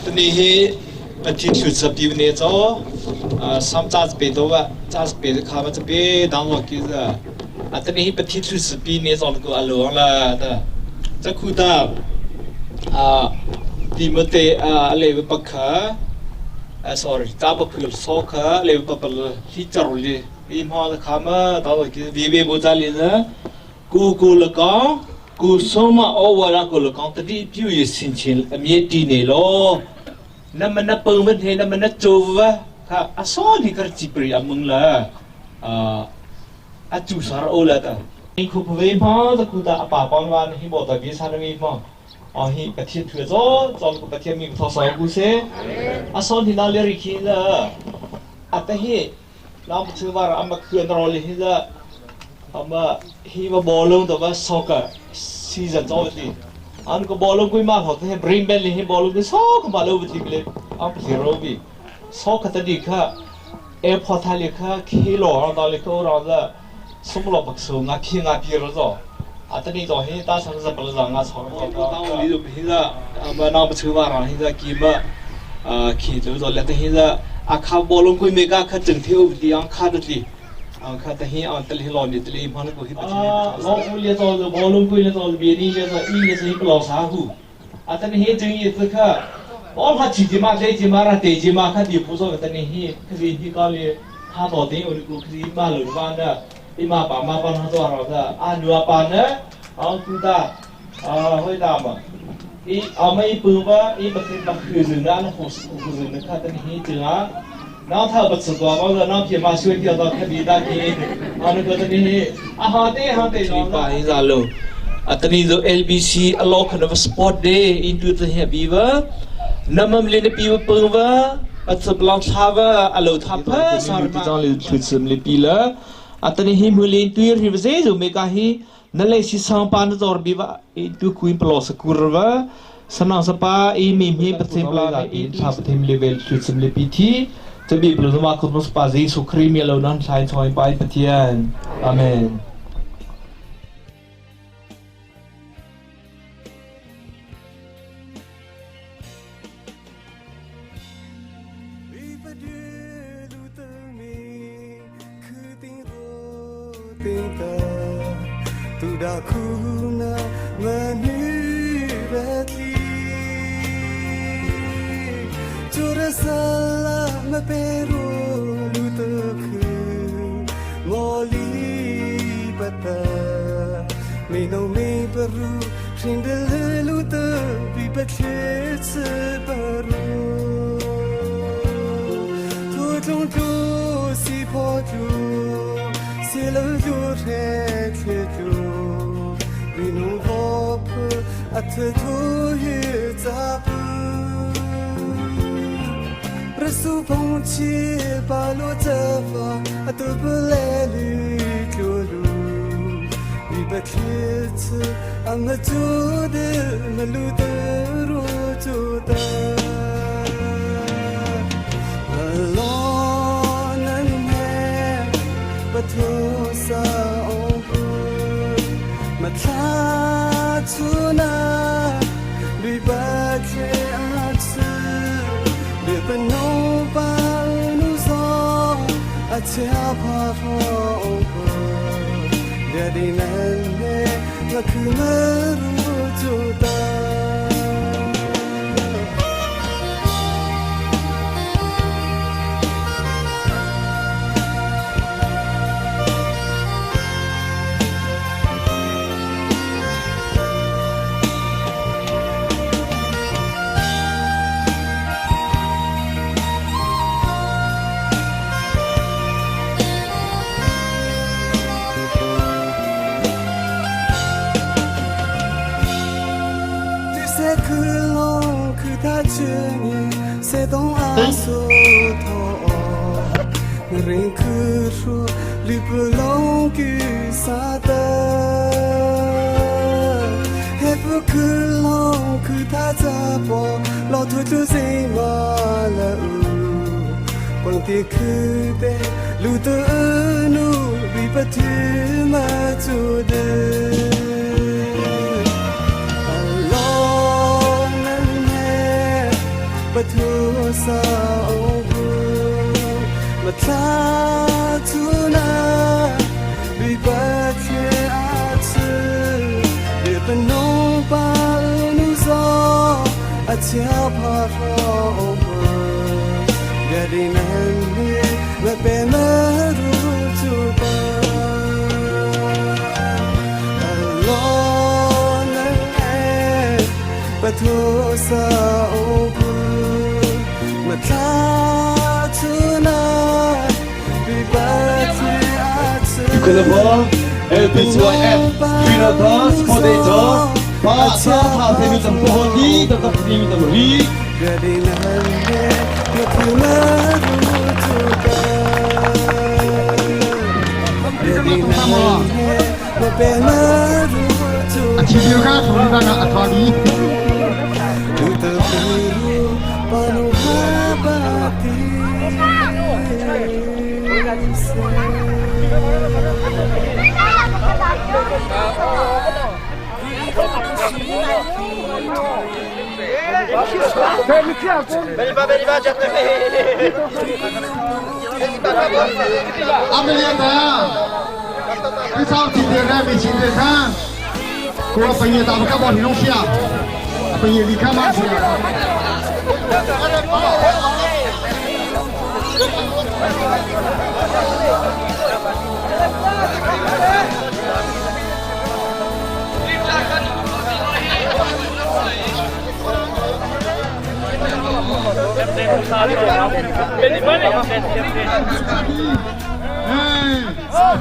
Tuni hi Pathian thlu sapi ne cho sam cha pe to wa cha pe kha ma pe dang wa ki za atani hi Pathian thlu sapi ne zong ko alo la ta chakhu ta a Timote a le pakha sorry ta pa phul so kha le pa pal hi char li i ma kha ma ta wa ki bi be bo cha li na ကိုကို၎င်းကိုဆုံးမဩဝါဒကို၎င်းတတိပြုရဆင်ခြင်အမြဲတည်နေလောနမနပုံမထေနမနချိုဝခအစောဒီကရချီပရိအမငလာအာအကျူစာအိုလာတာခုပဝေမောတကူတာအပါပေါင်းဝါဟိဘောတကေဆာနမီမောအဟိပတိထွေဇောဇောကပတိမီသောဆောကူစေအစောဒီလာလေရိခိလာအတဟိလောင်ချူဝါအမခွန်ရောလီဟိလာအမဟိမဘောလုံးတော့ဆောကစီဇန်ဇောတိအန်ကဘောလုံးကွိမဟောတဲ့ဘရင်ဘယ်လီဟိဘောလုံးကဆောကမလောဘတိလေအမ်စီရောဘီဆောကတဒီခเอพอทาเลခခေလောရတော်လေကိုရောဇဆုမလပကဆုငါခိငါပြေရောဇအတနီတော့ဟိတာဆန်စပလဇငါဆောတော့လီဒဟိဇအမနာပချူဝါရာဟိဇကိမအာခိဇောလက်ဟိဇအခါဘောလုံးကွိမေကခจึงเทวดีอังคาดลีอังคาตหิอังตลิลอนิตลีมันก็ฮิปชิลอฟูเลซอบอลงกุยเลซอเบียนี่เลซออีเลซอฮิปลอสาหูอัตนิเฮจึงอีตค่ะอ๋อพาจิจิมาเจจิมาระเตจิมาค่ะดีผู้ซอตนิฮิครีฮิกาเลทาต่อติอุกุครีมาหลุมานะอิมาปามาปานฮะตัวเราซะอานัวปานนะอังคุตาอ่าห้อยตามอีเอาไม่ปืนว่าอีประเทศบักคือจึงนั้นหูคือจึงนะค่ะตนิฮิจึงอ่ะနောက်ထပ်ပစတော်ဘောနောက်ပြေမဆွေးပြောတော့ခပြီးတာကြီးအော်နကတနီအဟာတေဟာတေနော်ပါဟင်းစားလို့အတနီဆို LBC အလောခနဝစပတ်ဒေး into the heavy နမမလင်းပီပဝအစပလောင်သာဝအလောသဖဆာမကြောင့်လေချွတ်စမလပီလာအတနီဟိမူလင်းတူရီဝစေဇုမေကာဟိနလေစီဆောင်ပန်ဇော်ဘီဝတူကွင်းပလောစကူရဝစနောင်စပါအီမီမီပစင်ပလာအီသပတိမလေဝဲချွတ်စမလပီတီจะบีบหรือสมาคมสปาซีสุครีเมียเหล่านั้นชายชอยไปปะเทียนอาเมน ring khu ru li pu long ki sa ta he pu khu long khu tha cha po lo thu chu sing ma la u pang ti khu te lu tu nu bi pa thu ma chu de along nan he pa thu sa o bu ma tha chu na bi pa thie a chu bi pa no pa nu zo a chia pha ro o bu ga di nan ni ma pe ma ru chu pa alone pa thu sa o bu ma tha chu na bi pa thie a chu LBCYF Trinata Sportator Pa Sa Tha Themi Tam Po Ni Tam Tam Themi Tam Ri ga di nan he ma thu ma ru chu pa ga di nan he ma pe ma ru chu အချီဒီကထုံးတာကအထွားဒီ Tu te biru panu habati အမလီတာဒီဆောင်ချီတဲ့ရမီချီတဲ့ခါကိုပညတာကဘောဟိလုံးရှာပညလီခါမရှိ ဟဲ့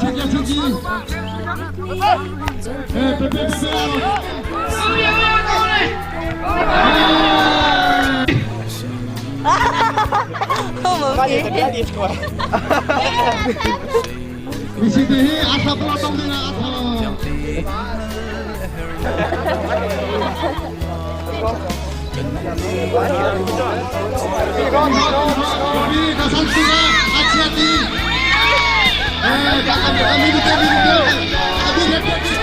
ချီချီချီဟဲ့ပေပေပေ မီစီတေအာဆာပလာတောင်းနေတာအထာဒီကဆန်စီနာအချီတီအဲကအမီအမီဒီတေမီဒီအဘီ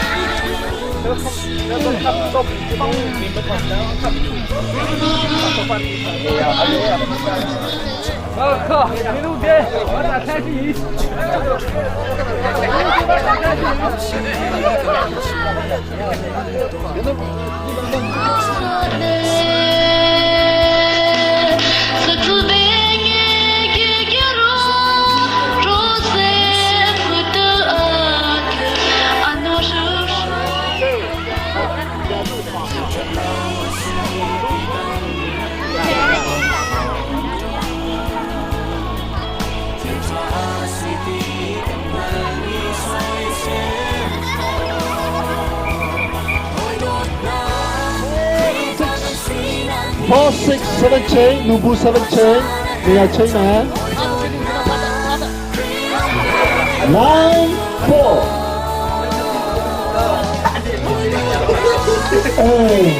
4 6 7 chain လူဘူး7 chain နေရာ chain မှာ1 4အေး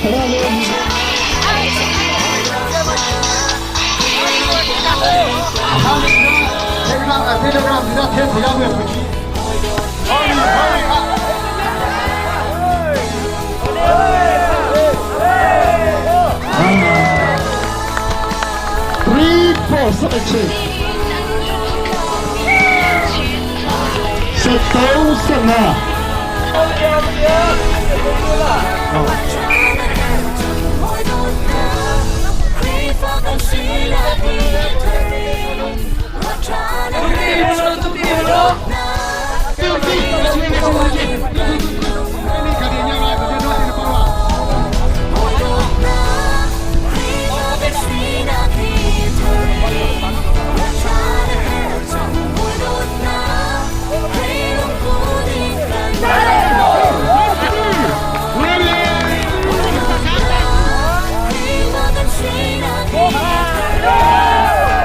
ခဏလေး ထေကလာဖေလကလာဒီကထေထေကဝဲဖကြီးဟောဒီဟောဒီဟာ 3 4 7 chain 73 75 ဒီကဒီညာလာဒီတော့ဒီပေါ်လာ Yeah!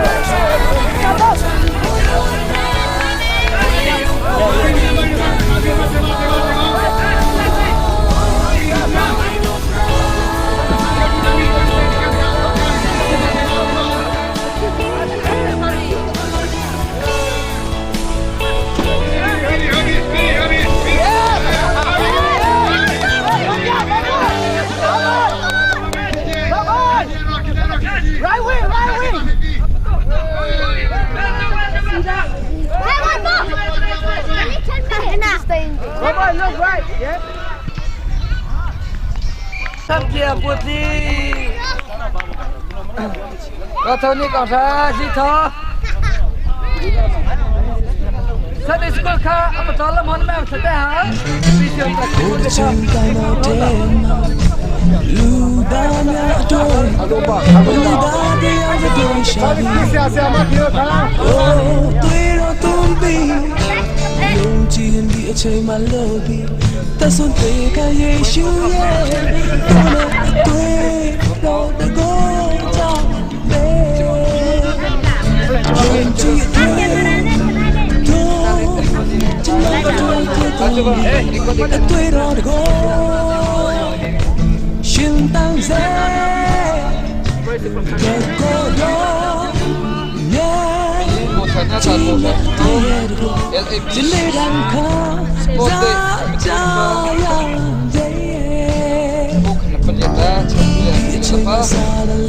Samkia putli. Có thơ ni có ra gì thơ. Sunday school kha apa tol la mon ma thate ha.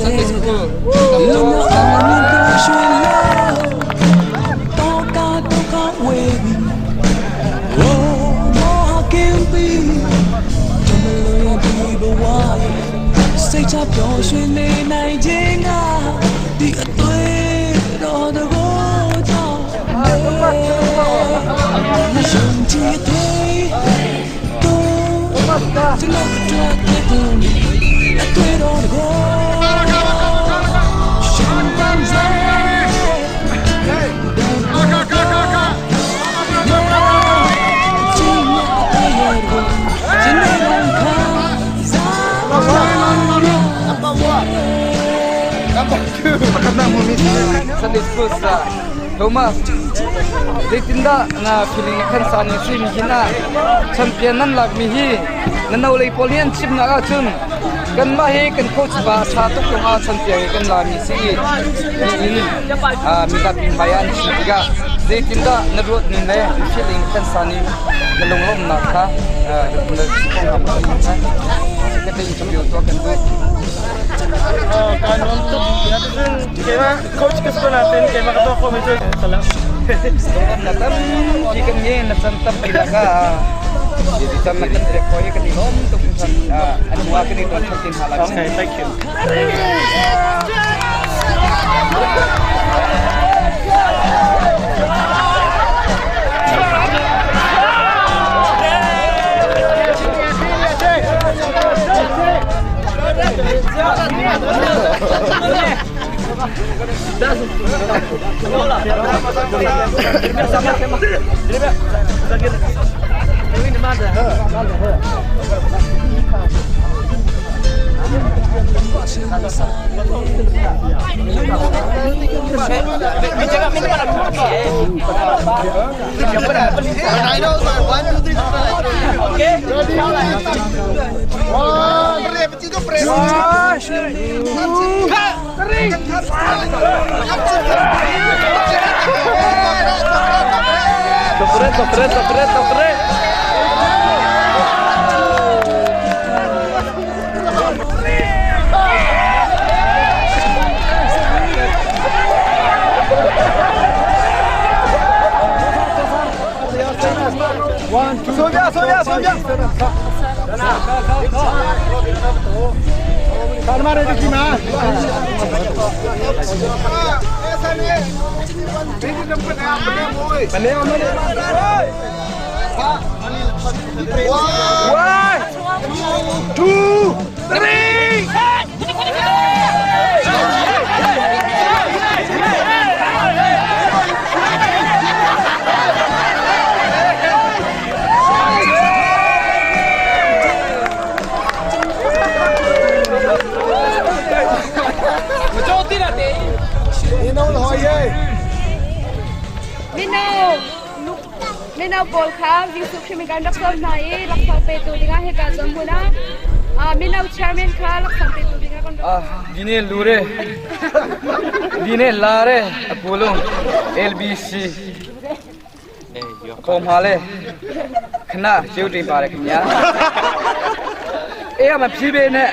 Sunday school. Sunday school sa Thomas zeitindah na feeling na khan sa ni si mi hin ah champion nan lak mi hi na no lei pawl nih an chim nak ahcun kanmah hi kan coach pa tha tuk kong ah champion hi kan la mi si i in mizapi hmai ah an chim tikah zeitindah na ruat ning le na feeling khan sa ni na lunglawmhnak kha na kong kha ka te interview tuah kan duh. Kaa nuam tuk. Keimah coach ka si ko natin keimah ka tuah khawhmi cu salam. Na tampi kan nge na chan tampi la ka di chan na kan pek ko i kan i lawm tuk an hua kan i tuan than tin hala. Okay, thank you. Topre, topre, topre, topre. Soja, soja, soja. One, two, three. Mino pawl kha Jesuh Khrih min kan rak sawm hna i laksawng petu dingah hika hmun ah mino chairman kha laksawng petu dingah kan rak Dine lure Dine lare apulung LBC ပေါ်မှာလဲခဏကျုပ်တင်ပါတယ်ခင်ဗျာအေးမဖြည်းဖြည်းနဲ့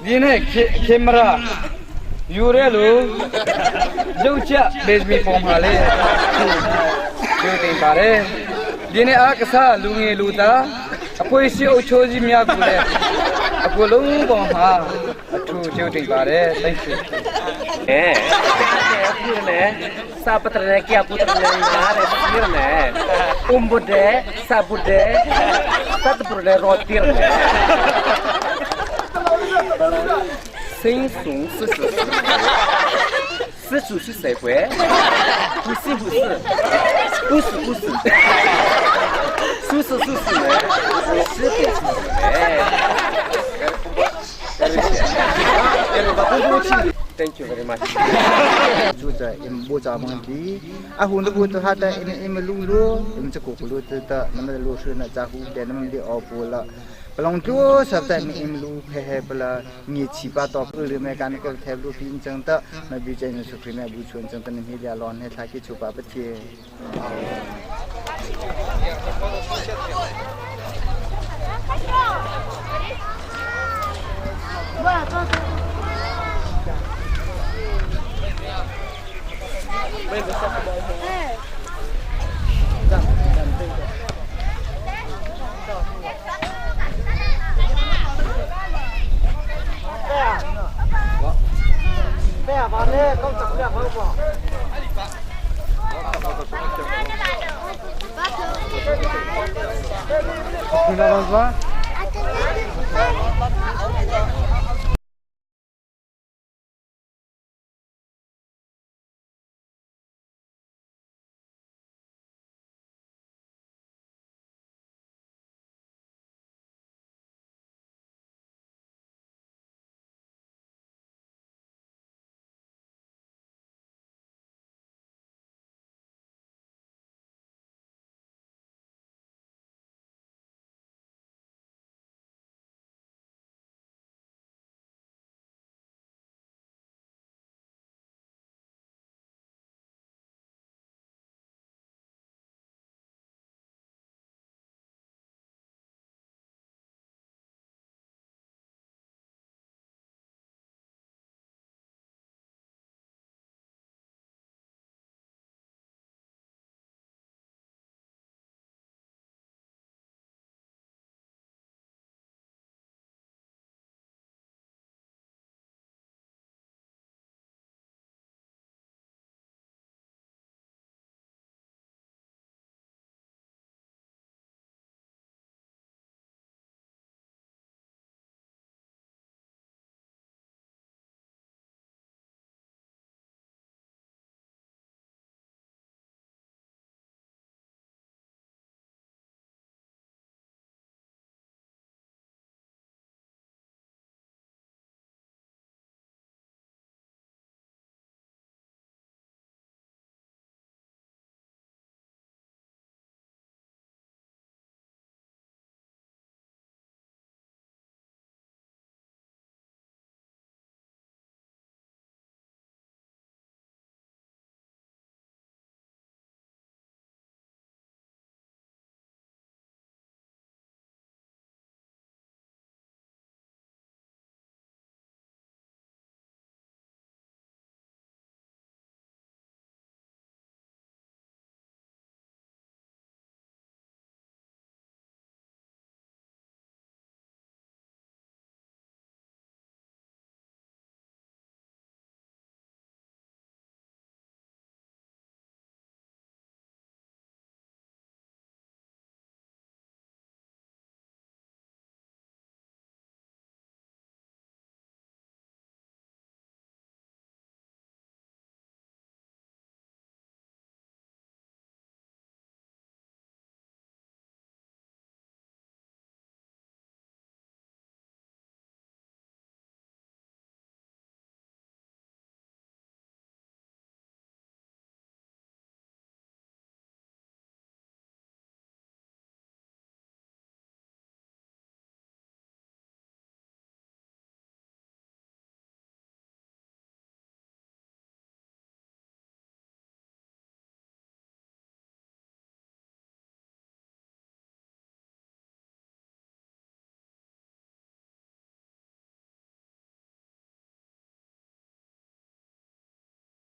ဒီနဲ့ကင်မရာယူရဲလို့ရုပ်ချက်ဘေ့မီပေါ်မှာလဲကျုပ်တင်ပါတယ်။ Dine a kasa lunge luta အဖွဲ့စီအုပ်ချိုးကြီးများကူလည်းအကူလုံးပေါ်မှာအထူးကျေးဇူးတင်ပါတယ် Thank you. အဲအခုねစာပတရကရပုတရနာရစီရနေအုံဘဒဲစာဘဒဲသတ်ပရရောတီရနေစင်းဆုံစစစစစ谁会？不是不是，不是不是，苏是苏是呢，是的是的。Thank you very much. 住在im bu za mang ki a hu nu bu to ha ta im im lu lu im cha ku lu ta ta na ma lu shu na za hu de na ma li o pu la ပလောင်ကျိုးဆပ်တဲ့မင်းလူဖဲဟဲပလာငေချီပါတော့လူမေကန်ကထဲလူပြင်းချန်တမဘီကျင်းဆုခရမေဘူးချွန်ချန်တနေကြလောနေသာကိချူပါပချေ ခုနက